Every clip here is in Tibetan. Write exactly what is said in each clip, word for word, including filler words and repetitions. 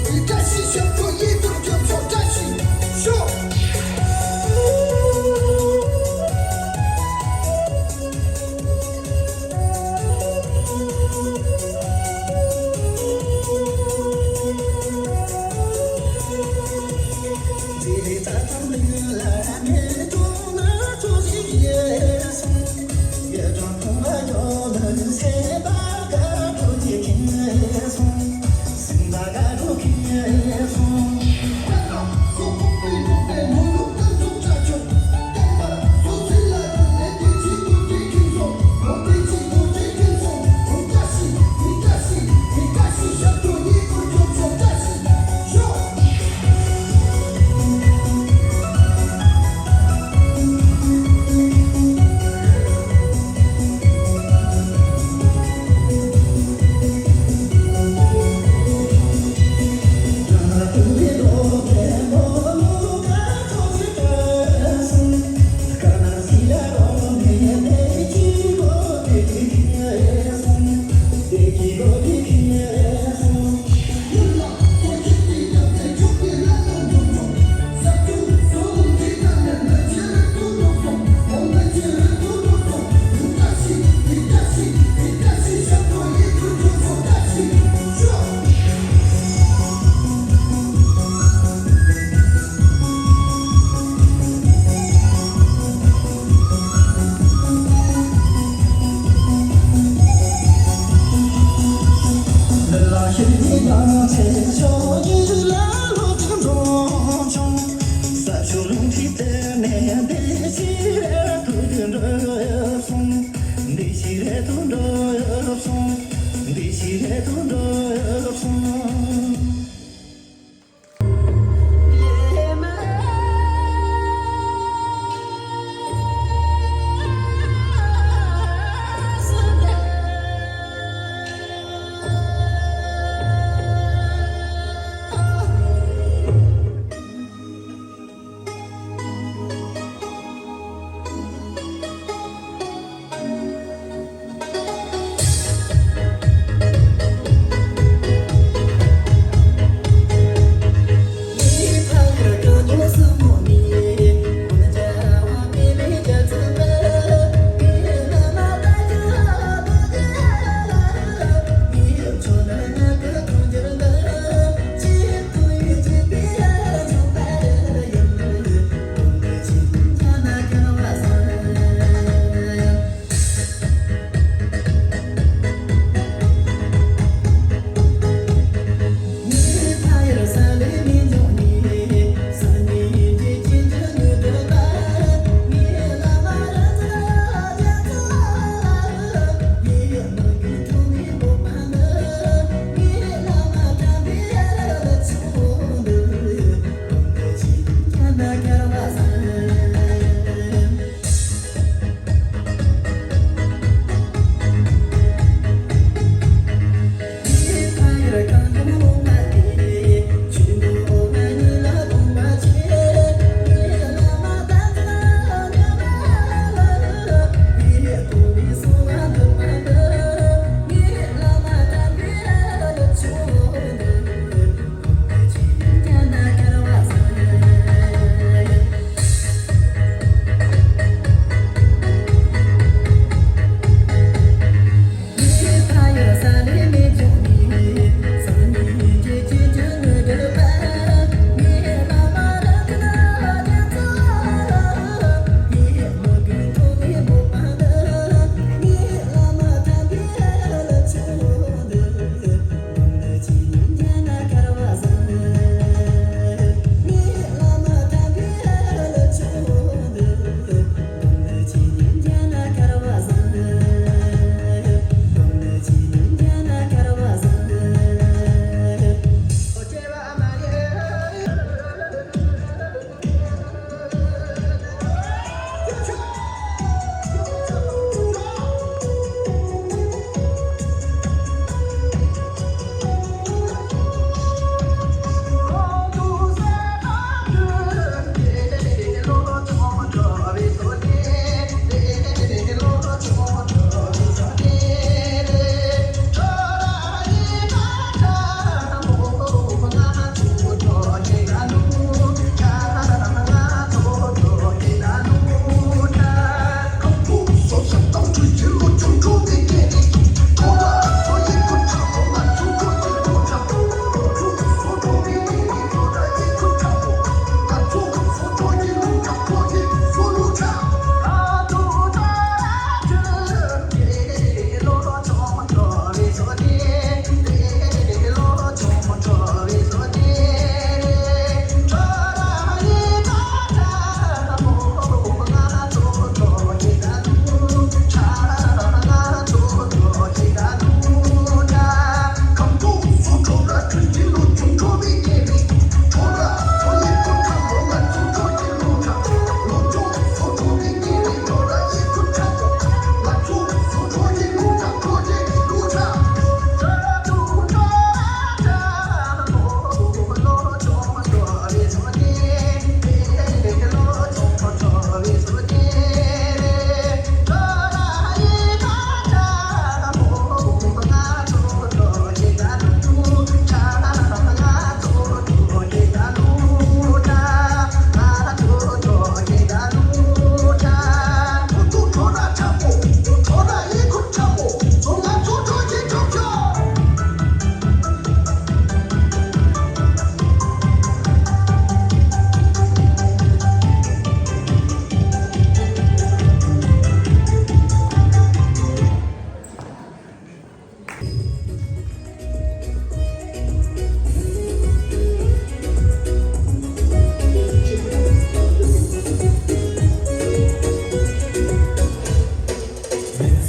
བཀྲ་ཤིས་ཞབས་བྲོ་ཡིད་དུ་འཇོ་ཆོག་བཀྲ་ཤིས་ཤོག་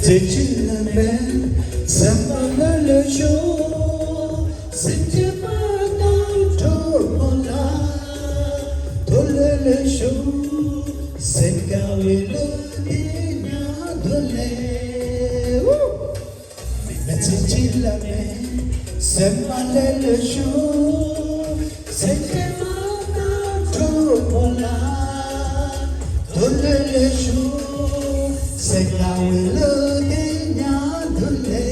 ཚེ་ཆེན་ལ་མེད་སེམས་པ་ལྷོད་ལྷོད་ཤོག་སེམས་ཅན་མ་དང་གྲོགས་པོ་ལ་ཐུགས་ལྷོད་ལྷོད་ཤོག་སེམས་དགའ་བའི་ལོ་དེ་ཉག་ཐུག་ལེ། མི་ཚེ་གཅིག་ལ་མེད་སེམས་པ་ལྷོད་ལྷོད་ཤོག་སེམས་ཅན་མ་དང་གྲོགས་པོ་ལ་ཐུགས་ལྷོད་ལྷོད་ཤོག་སེམས་དགའ་བའི་ལོ་དེ་ཉག་ཐུག་ལེ།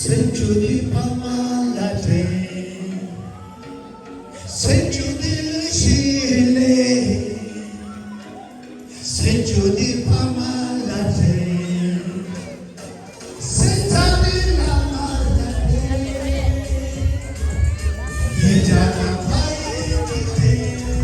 སེམས་ཆུང་འདི་ཕ་མ་ལ་དྲན། སེམས་ཆུང་འདི་ཤི་ལེ། སེམས་ཆུང་འདི་ཕ་མ་ལ་དྲན། སེམས་ཚ་འདི་བླ་མ་ལ་དྲན། ཡིན་ཀྱང་ང་ཕ་ཡུལ་གྱི་དྲན།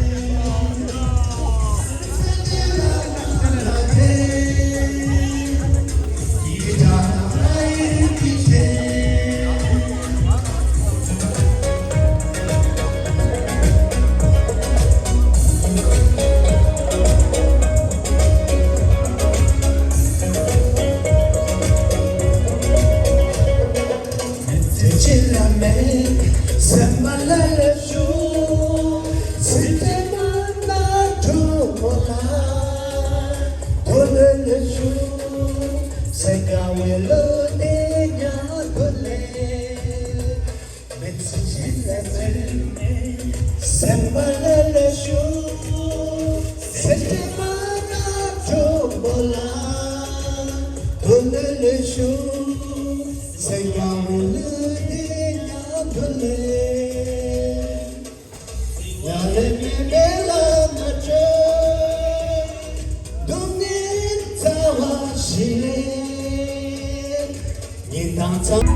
སེམས་པ་ལྷོད་ལྷོད་ཤོག་སེམས་ཅན་མ་དང་གྲོགས་པོ་ལ་ཐུགས་ལྷོད་ལྷོད་ཤོག་སེམས་དགའ་བའི་ལོ་དེ་ཉག་ཐུག་ལེ། ཡ་ལེ་མེ་མེ་ལ་མ་བཅོས། སྡུག་བསྔལ་རྩ་བ་ཞིག་ལས། ཉིན་དང་མཚན།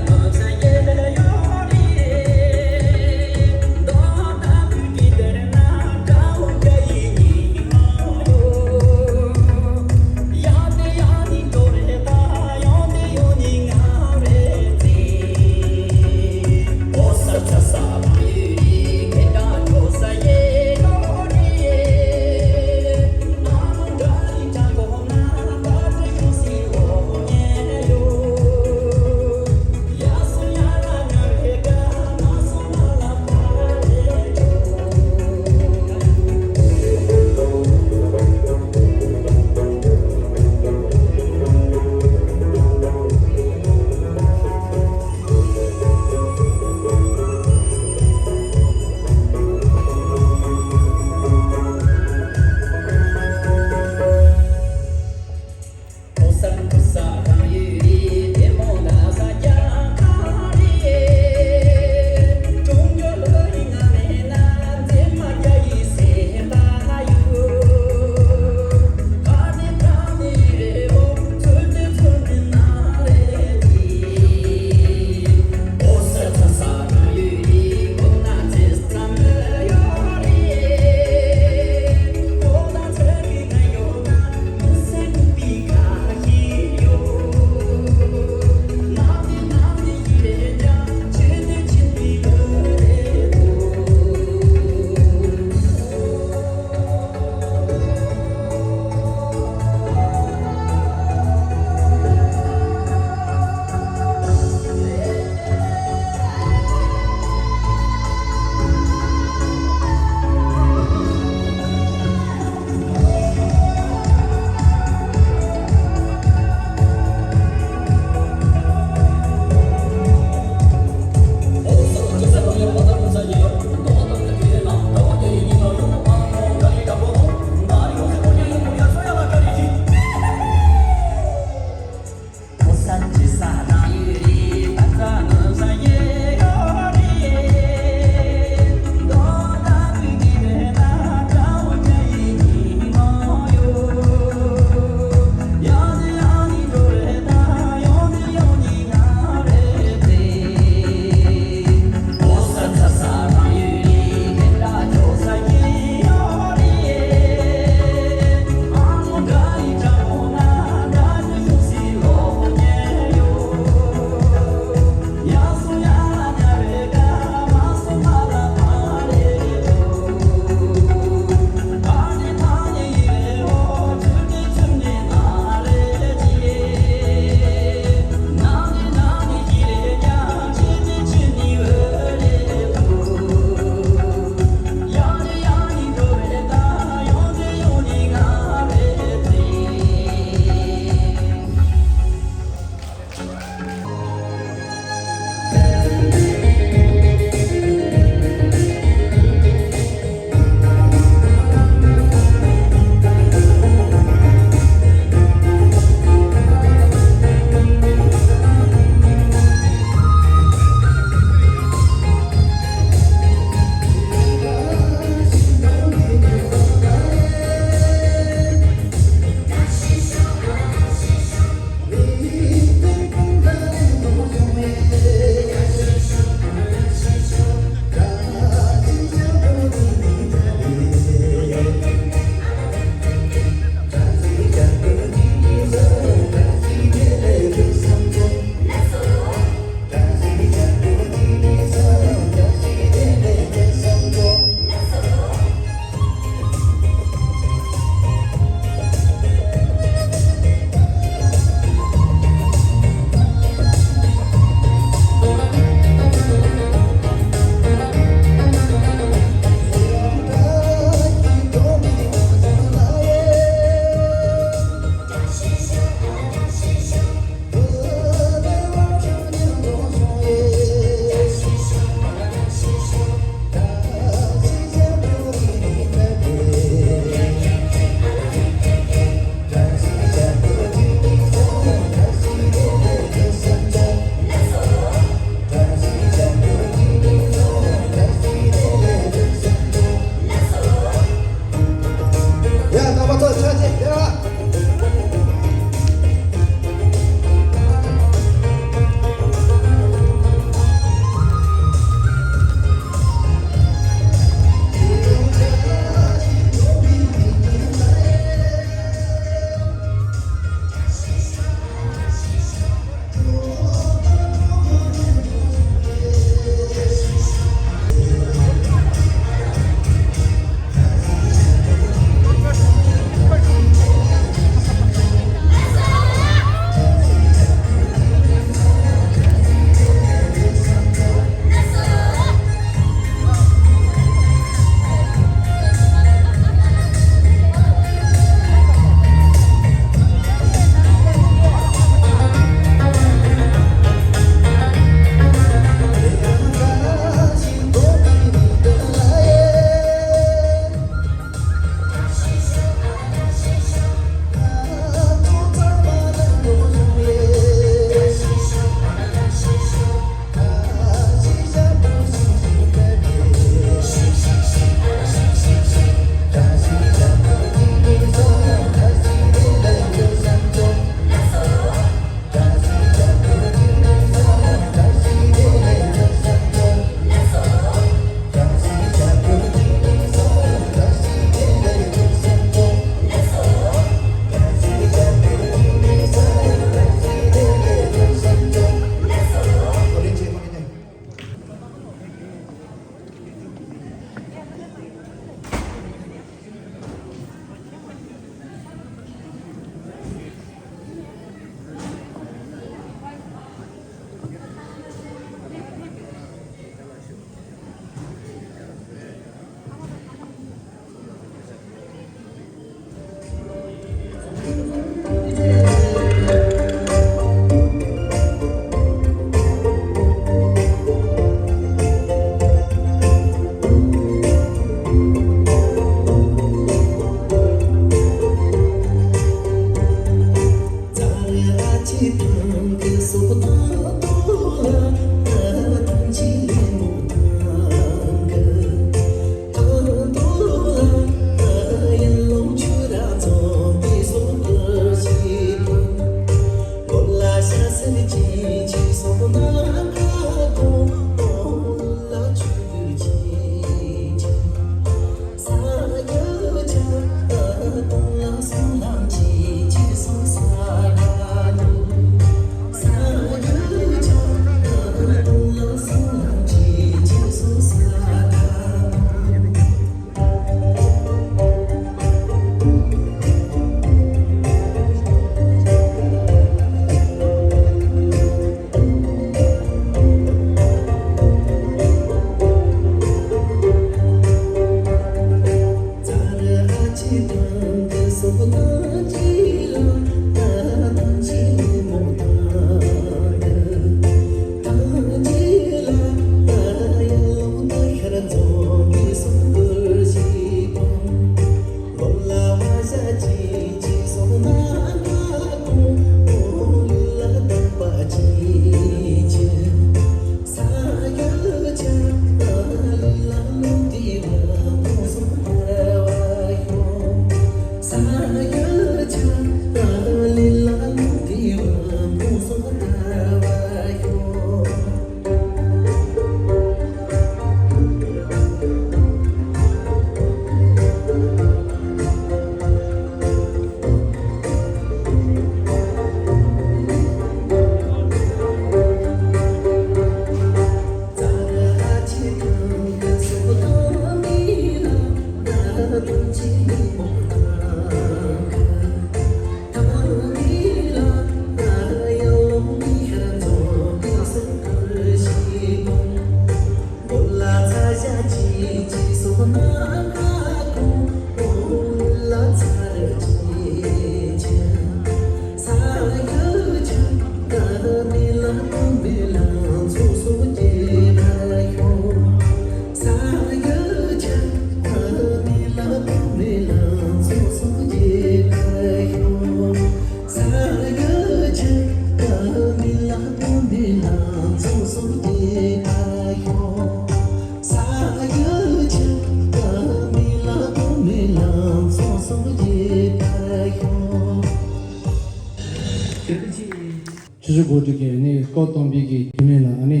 ཆུ་བཞི་སྒོ་འབྱེད་ཀྱི་ནི་སྐོར་གཏོང་བའི་གི་རྒྱུན་ལས་ལ་ཨ་ནི།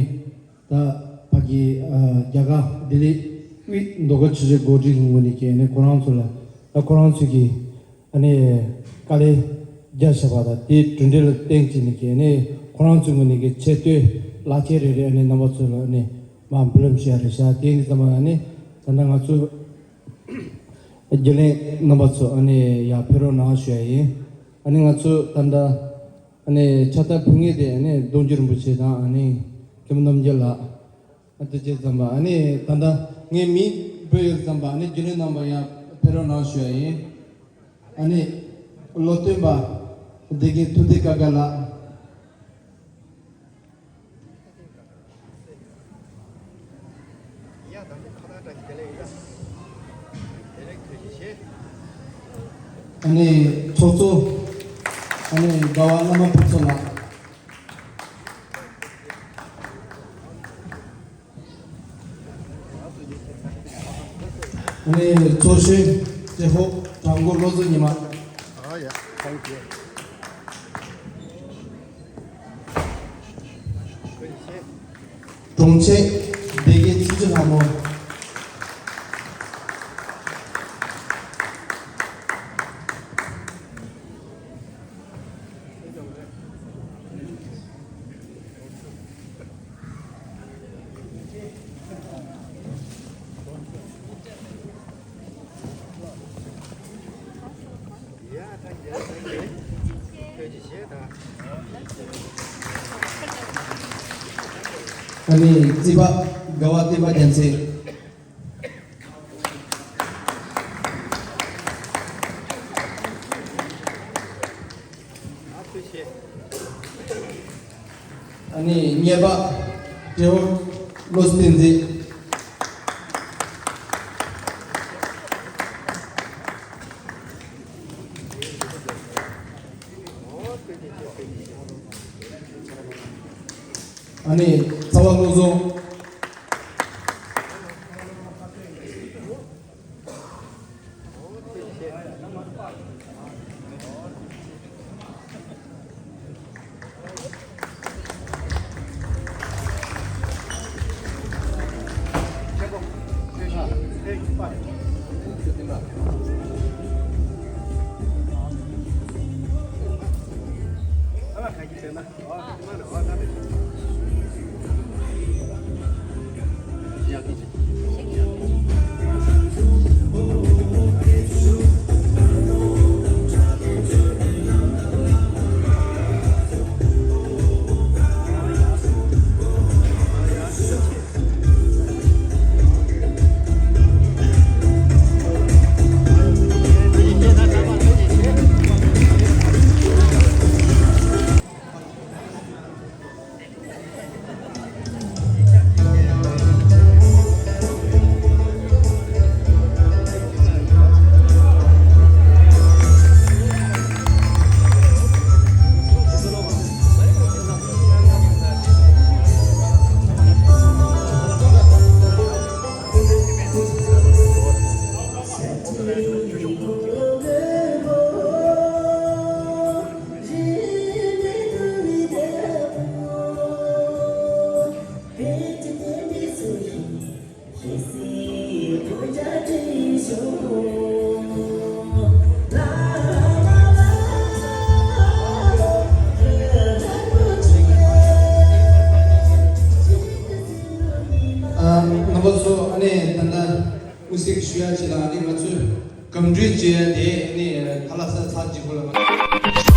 ད་ཕ་གི་ཨ་རྒྱ་གར་ལྡི་ལི་དབུས་མདོ་ཁམས་ཆུ་བཞི་སྒོ་འབྱེད་ཀྱི་ངོས་ནས་ཀྱི་ཨ་ནི་ཁོ་རང་ཚོ་ལ་ད་ཁོ་རང་ཚོ་གི་ཨ་ནི་དཀའ་ལས་རྒྱག་བཞག་པ་དང་དེའི་གྲུབ་འབྲས་ལ་བརྟེན་བྱས་ནས་ཀྱི་ཨ་ནི་ཁོ་རང་ཚོའི་ངོས་ནས་ཀྱི་ཆེ་བསྟོད་ལག་ཁྱེར་རེ་རེ་ཨ་ནི་རྣམ་པ་ཚོ་ལ་ཨ་ནི་མར་འབུལ་ལམ་ཞུ་ཡ་རེད་ཤག་དེ་ཡིན་དུས་ཙམ་པ་ཨ་ནི་ད་ལྟ་ང་ཚོ་རྒྱུན་ལས་རྣམ་པ་ཚོ་ཨ་ནི་ཡར་ཕེབས་རོགས་གནང་ཞུ་ཡ་ཡིན། ཨ་ནི་ང་ཚོ་ད་ལྟ་ཨ་ནི་ཕྱག་རྟགས་ཕུལ་མཁན་དེ་ཨ་ནི་གདུང་བརྒྱུད་རིན་པོ་ཆེ་དང་ཨ་ནི་མཁན་པོ་རྣམ་རྒྱལ་ལགས། ཨ་དེ་བྱས་ཙམ་པ་ཨ་ནི་ད་ལྟ་ངའི་མིང་འབོད་ཡོད་ཙམ་པ་ཨ་ནི་རྒྱུན་ལས་རྣམ་པ་ཡང་ཕེབས་རོགས་གནང་ཞུ་ཡ་ཡིན། ཨ་ནི་བློ་སྟོན་པ་བདེ་རྒན་ཐུབ་བསྟན་ཀ་ཀ་ལགས། ཨ་ནི་ཚོགས་གཙོ་ཨ་ནི་དགའ་བ་བླ་མ་ཕུན་ཚོགས་ལགས། ཨ་ནི་ཚོགས་གཞོན་ཏྲེ་ཧོ་དྲག་མགོ་བློ་བཟང་ཉི་མ། ཨ་ཡ། Thank you. དྲུང་ཆེ་བདེ་རྒན་ཚེ་ཆུ་ལྷ་མོ། ཨ་ནི་རྩིས་པ་དགའ་བ་བསྟན་པ་རྒྱལ་མཚན། ཨ་ནི་གཉེར་པ་ཏྲེ་ཧོ་བློ་བསྟན་འཛིན། ཨ་ནི་ཚ་བ་བློ་བཟང་། ཨ། རྣམ་པ་ཚོ་ཨ་ནི་ད་ལྟ་དབུ་གཟིགས་ཞུ་ཡ་ཆེད་ལ་ཨ་ནི་ང་ཚོས་གོམ་བགྲོད་བྱེད་ཡ་དེ་ཨ་ནི་ཁ་ལག་ཟ་ཚར་རྗེས་པོ་ལ་ང་